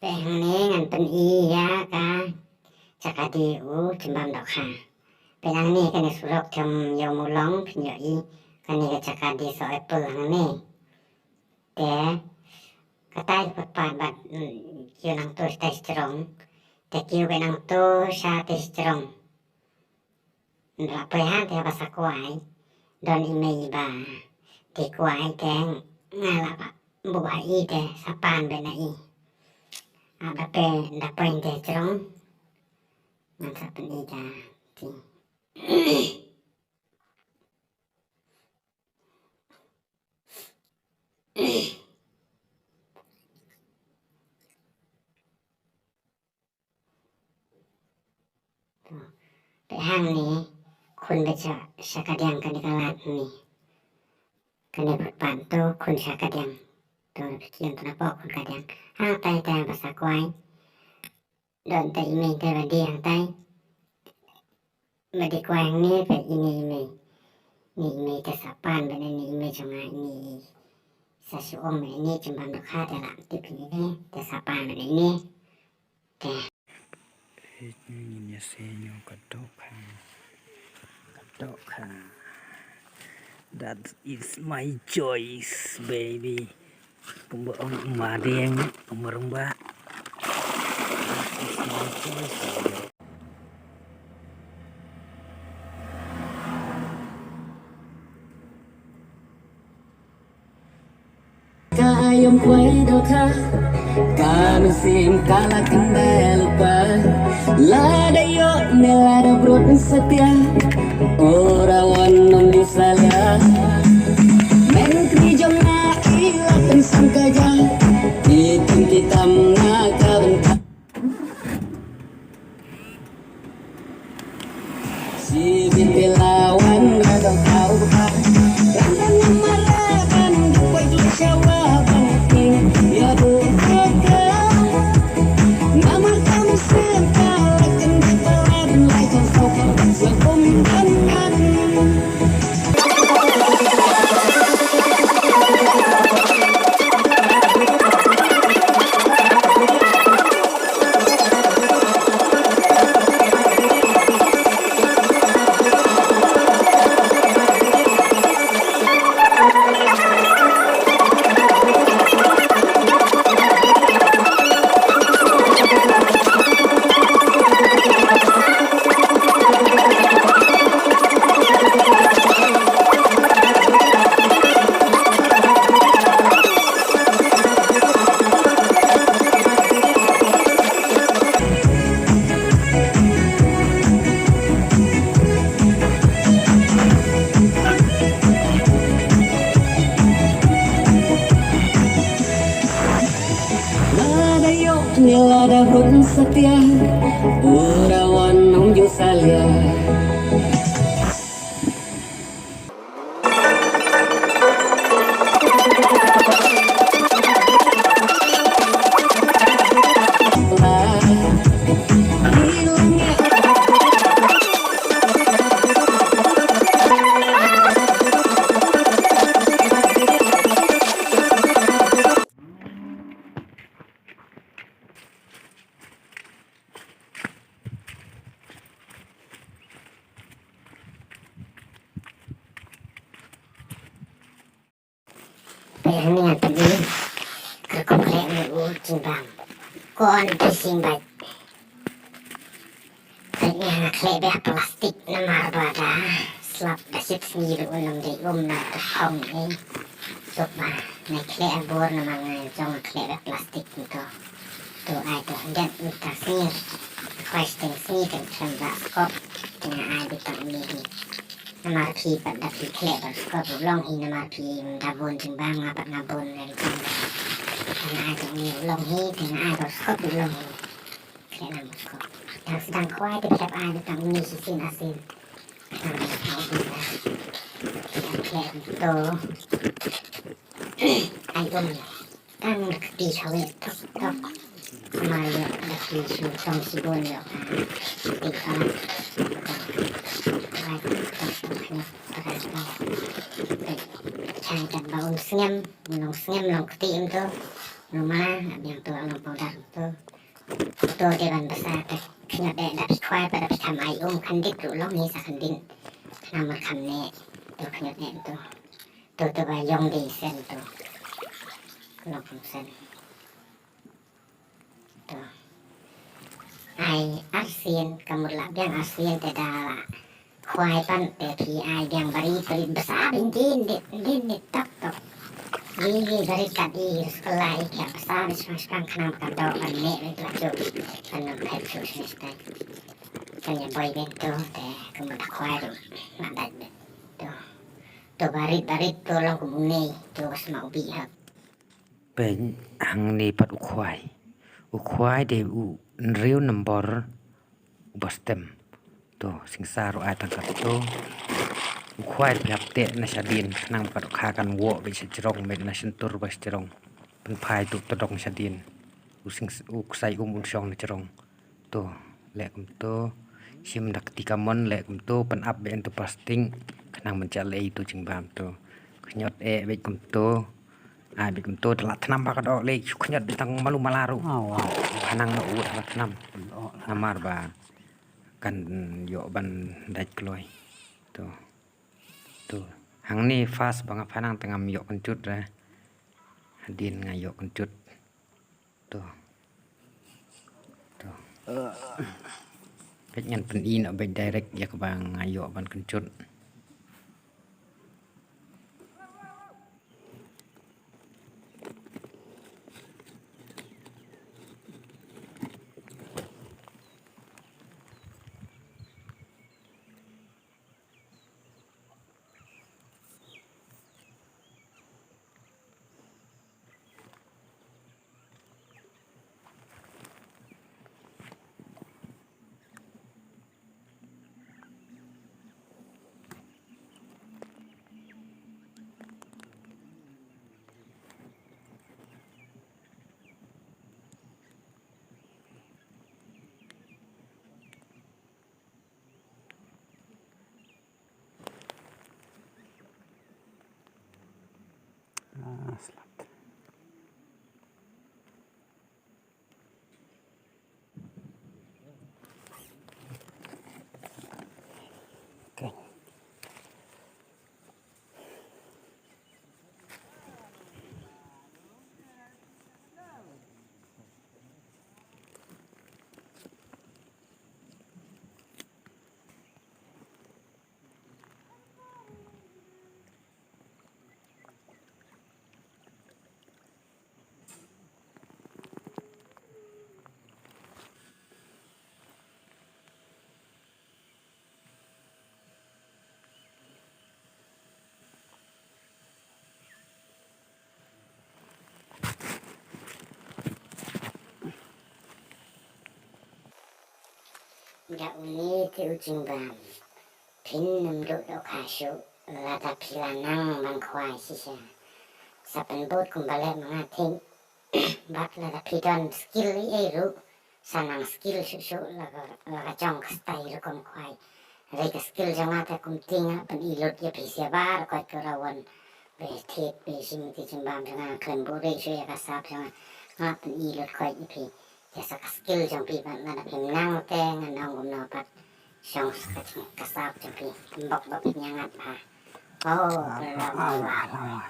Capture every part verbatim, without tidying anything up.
Te hangne ngan pyni ïa ka jaka die u jingbam dohkha. Peit hangne kane surok jong Ïew Mawlong phin ïohi kane ka jaka die soh apple hangne. Te katai ka footpath bad, mm, kiew nangto sha tei sha jrong. Te kiew beit nangto sha tei sha jrong. Nda poi hangtei ba sa kwai. Don i mei ba dei kwai te nga la buh ha i te sa pan beit na i. Ap da poi, da poi te jrong. Ngan sa pyni da ti. To. Te hangne khun beit sha, sha kadiang kane ka lad hangne. Kane footpath to khun sha kadiang. To phi kien to napoh khun kadiang. Hangtai tai ba sa kwai. Don tai i mei tai ba die hangtai. Ba die kwai hangne peit ine i mei. Ine i mei te sa pan beit na ine i mei jong nga ine i. Sa shu ong beit na ine jingbam dohkha te la tip ine te sa pan beit na ine. Te. Ngin ïa seiñ ïa ka dohkha. Ka dohkha. That is my choice, baby. Kumba ong Uma Dieng, Uma Rymba. That is my choice, baby. Ka aïom kwai dohkha, ka mynsiem ka la kyndai lypa. Lada ïoh ne lada brot satia, u Rawon ym ju salia. Mynkri jong nga i la pynsangkajia, i kum ki tam na ka bynta. Lada ïoh ne lada brot satia, u Rawon ym ju salia. Peit hangne ngan pyni ka rukom khleh u jingbam. Kon peit sing bad. Peit nga nga khleh bad plastik namar ba da slap da shit sngi ruh un ym dei um na ka hong eh. Suk ba nga khleh abor namar nga jong nga khleh bad plastik nto. To ai to dep mynta sngi. Khwai sting sngi kan khlem da skop. Te nga ai beit tang uni hi. Namar phi pat da phi khleh bad skop ruh long hi namar phi da bun jingbam nga pat nga bun lem tang. Te nga ai tang uni ruh long hi te nga ai bad skop ruh long hi. Khleh nang bad skop. Tang sdang khwai te phi hap ai beit tang uni shisien arsien. Tang bad skop beit da. Phi hap khleh to. Ai um. Tang da kti sha wei tok tok. Kumar ïoh da kti shu tong shibun ïoh ka. Kti ka. Ai tok tok ne. Pakai tok. Chai kat ba um sngem, long sngem long kti im to. Numa, ap biang to, long powder to. To te ban basa te. Khñiot eh, dap khwai pat dap tham ai um, khyndiat ruh long hi sa khyndiat. Khnang mar kham ne. To khñiot eh to. To to ba yong dei sen to. Long kham sen. To. Ai arsien, ka mut la biang arsien te da la khwai pan te phi ai biang barit barit basa bin din dit din dit tok tok. Gi gi barit kat i skala i kya basa bin sma sma khnang kan do kan ne bin tu chu kan nam phet chu sma sma. Kan ya boy bin tu te ka mut da khwai ru ma dai bin tu. Tu barit barit tu long kum ne tu bas ma ubi hak. Peit hangne pat u khwai. U khwai dei u hynriew nombor uba stem. To, singsa ruh ai tang katto. U khwai dei hap teh na shadien, khnang ba ka dohkha kan woh beit sha jrong, beit na shyntur ba sha jrong. Pynphai tu tdong shadien. U sing u ksai um un shong na jrong. To, leh kumto. Shim da kti kamon leh kumto, pynap beit tu plastik. Khnang ban jah leh tu jingbam to. Khñiot eh beit kumto. Ai beit kumto, da la thnam ba ka doh leh, shu khñiot beit tang malu mala ruh. Oh, wow. Phanang noh u da la thnam. Oh. Namar ba kan ïoh ban dait kloi. To. To. Hangne first ba nga phanang te ngam ïoh kynjut re. Hadien nga ïoh kynjut. To. To. Peit ngan pyni noh beit direct ïa kaba nga ïoh ban kynjut. Ah, slat. Okay. Da une te u jingbam. Phin ym duh dohkha shuh lada phi la nang ban khwai shisha. Sa pynbud kumba leh ma nga thik. Bad lada phi don skill ei ei ruh, sa nang skill shuh shuh la ka, la ka jong ka style rukom khwai. Hynrei ka skill jong nga te kumta nga pyni lut ïa phi sha ba ruh koit ka rawan. Be thied be shim ïa ki jingbam jong nga, khlem buhrieh shuh ïa ka sap jong nga. Nga pyni lut koit ïa phi. Ïa sa ka skill jong phi bad lada phim nang te ngan ong kumno pat. Shong sa ka jing ka sap jong phi. Mbok bok phi nyangat bha. Oh, lawai, lawai.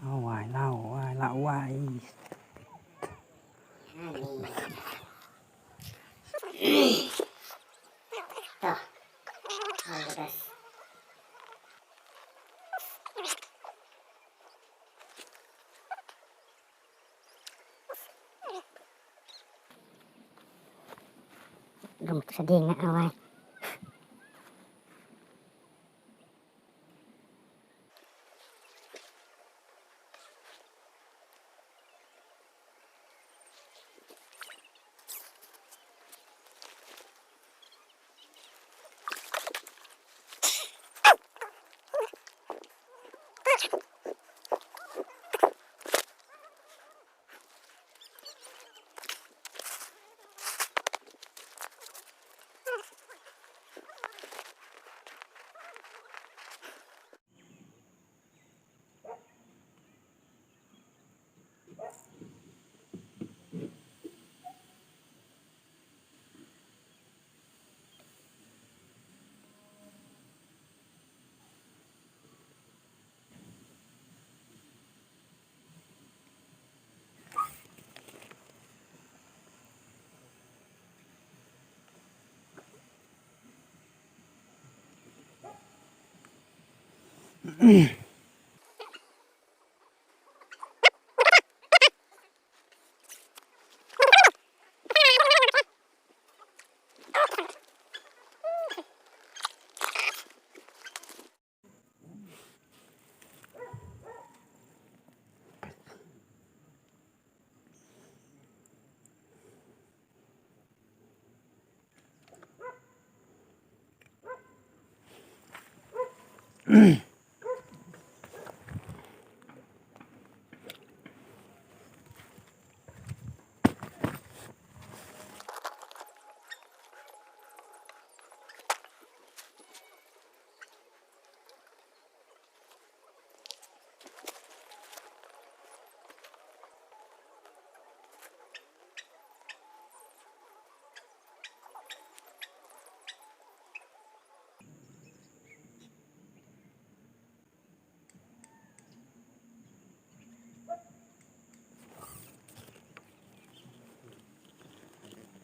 Lawai, lawai, lawai. Ani. Toh. All the best. Dum sedih nak awai.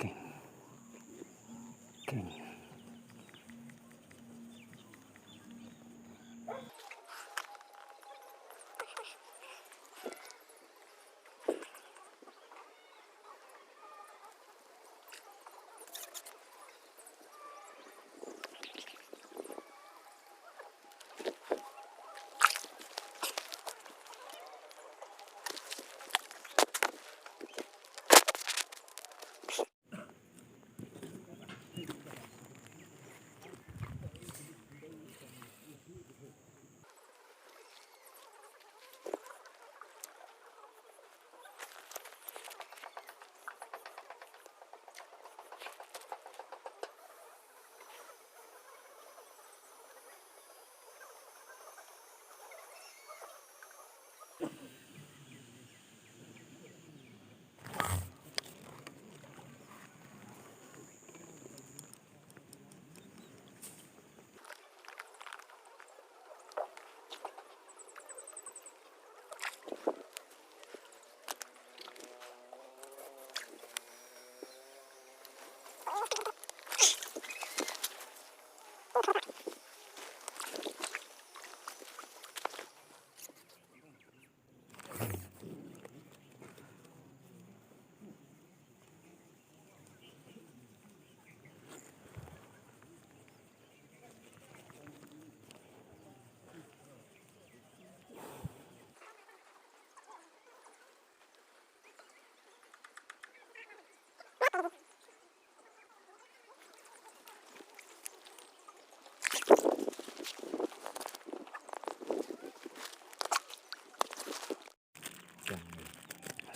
Keng. Keng.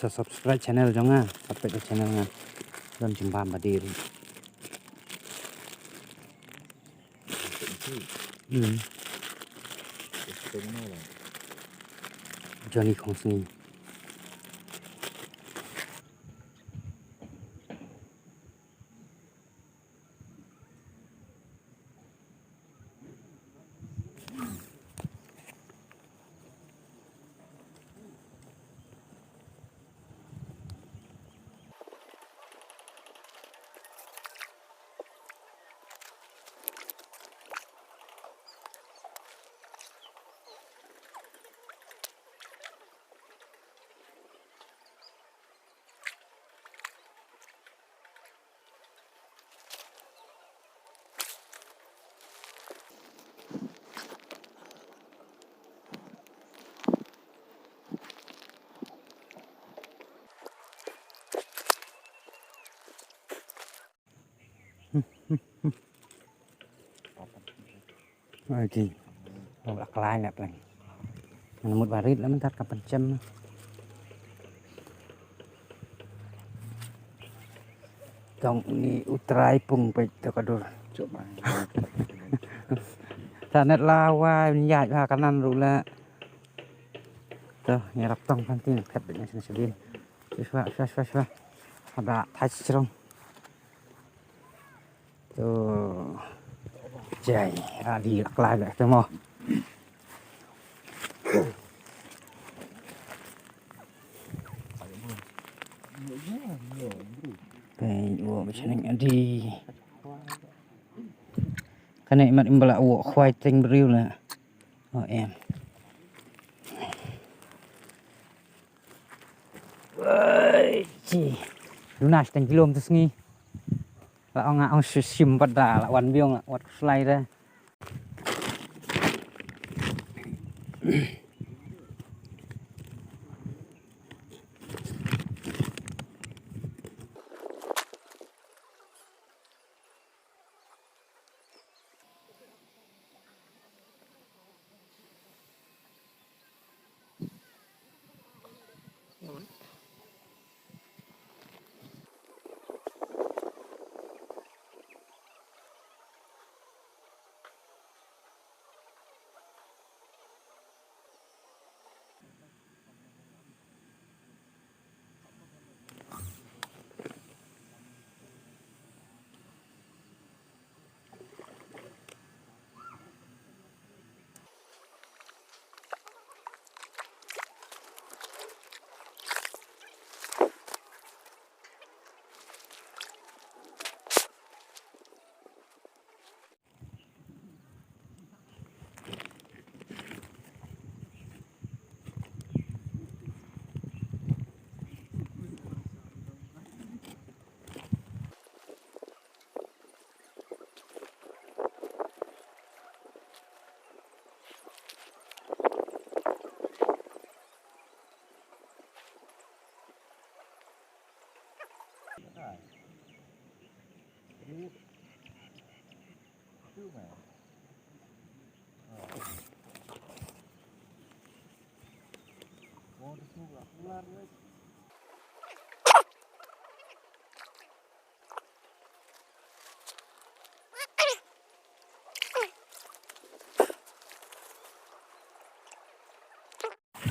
Sa subscribe channel jong nga, sa peit channel nga. Don jingbam ba dei. Hmm. Johnny Khongsni. Oi, ki. Ba la klai la pleng. Ngan mut barit la mynta ka pynchem. Tong ni u trai pung peit to ka dur. Sa net la wai ïaid ha kanan ruh la. To ngi rap tong kan tin khat beit ngi sini sini. Shwa shwa shwa shwa. Haba thait srong. To. Jai, adi la klai beit to mo. Peit, u beit shnong adi. Kane mat im ba la u khwai teng briew la. Oh, em. Wei, ci. Duna shiteng ki lum tu sngi. La ong, ong shim pat da, la wan biong, la wat kuslai da.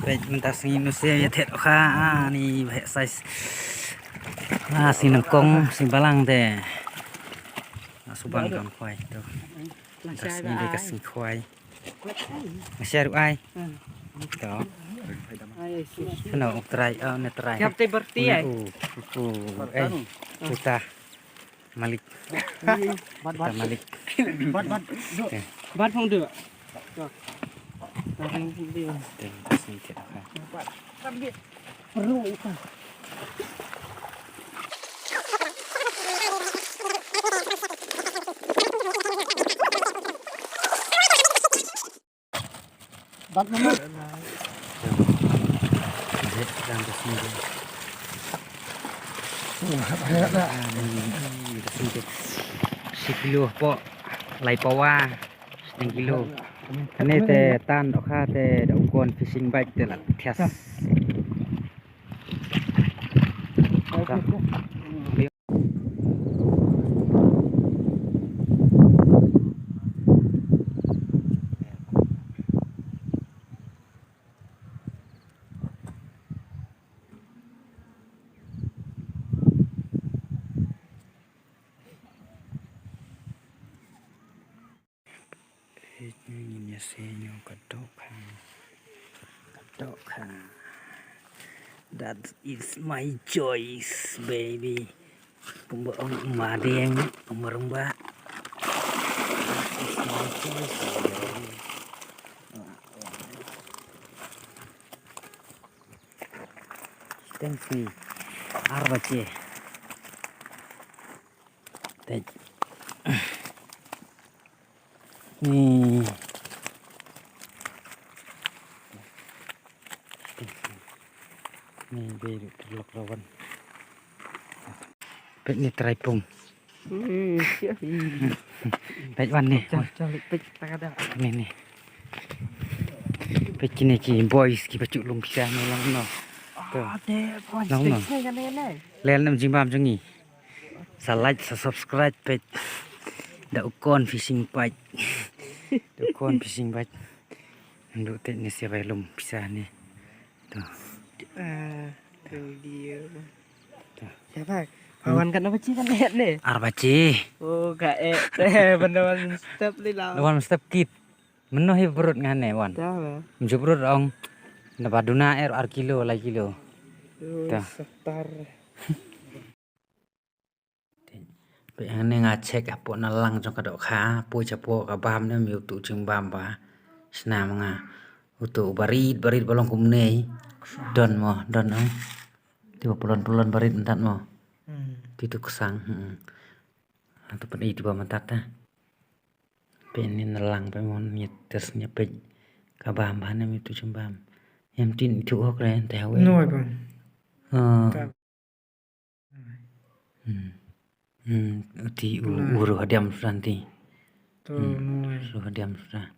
Peit mynta sngi nuse ïa thet kha, ah, ni ba heh size. Ah, sngi nyngkong, sngi balang te. Ah, suban kam khwai tu. Mynta sngi dei ka sngi khwai. Nga share ruh ai. To. Kano u trai, oh, ne trai. Siap te berti ai. U, u, eh. Kita Malik. Bad, bad. Kita Malik. Bad, bad. Duk. Bad phong duk. Taring sendiri. Taring sendiri. Bad. Bad. Perlu itu. Bad mana? Shi kilo hapoh lai pawa. Shiteng kilo. Kane te tan dohkha te da u Kon Fishing Bait te la thias. Ngin ïa seng ïa ka dohkha. Ka dohkha. That is my choice, baby. Kumba ong Madiang, ong Marimba. That is my choice, baby. Thank you. Ar baje. Thank you. Ni. Ni beri terlok lawan. Peit ni trai pung. Hmm, siap. Peit wan ni. Cak, cak, peit tak ada. Ni, ni. Peit kine ki boys ki pacu lum pisa ni lang no. To. Ah, deh, boys. Lang no. Peit ni kan ni. Lel nam jingbam jong ngi. Sa like, sa subscribe page. Da u Kon Fishing Page. Da u Kon Fishing Page. Ndu te ni sia bai lum pisa ni. Tu. Ah, tu dia. Tu. Siapa? Kawan kan apa sih kan lihat ni? Ar baje. Oh, ka eh. Eh, benar step ni lah. One step kit. Meno hi brut ngan ne wan. Siapa? Mju brut ong. Naba duna er ar kilo, lai kilo. Oh, tu. Setar. Peit hangne nga check hapoh na lang jong ka dohkha, poi chapoh ka bam ne, ym ju tuh jingbam ba. Shna ma nga. Uto u barit, barit ba long kumne. Don mo, don mo. Te ba pulon, pulon barit mynta mo. Te tu ksang. Hmm. Atu pynïaid ba mynta ta. Pynïaid na lang pynmon, ngi test ngi peit. Ka bam ba ne mi tu chim bam. Em tin tu ok re, te hawe. Noi bam. Ah. Hmm. Hmm. Ti u, u ruh hadiam sudan ti. To noi. Ruh hadiam sudan.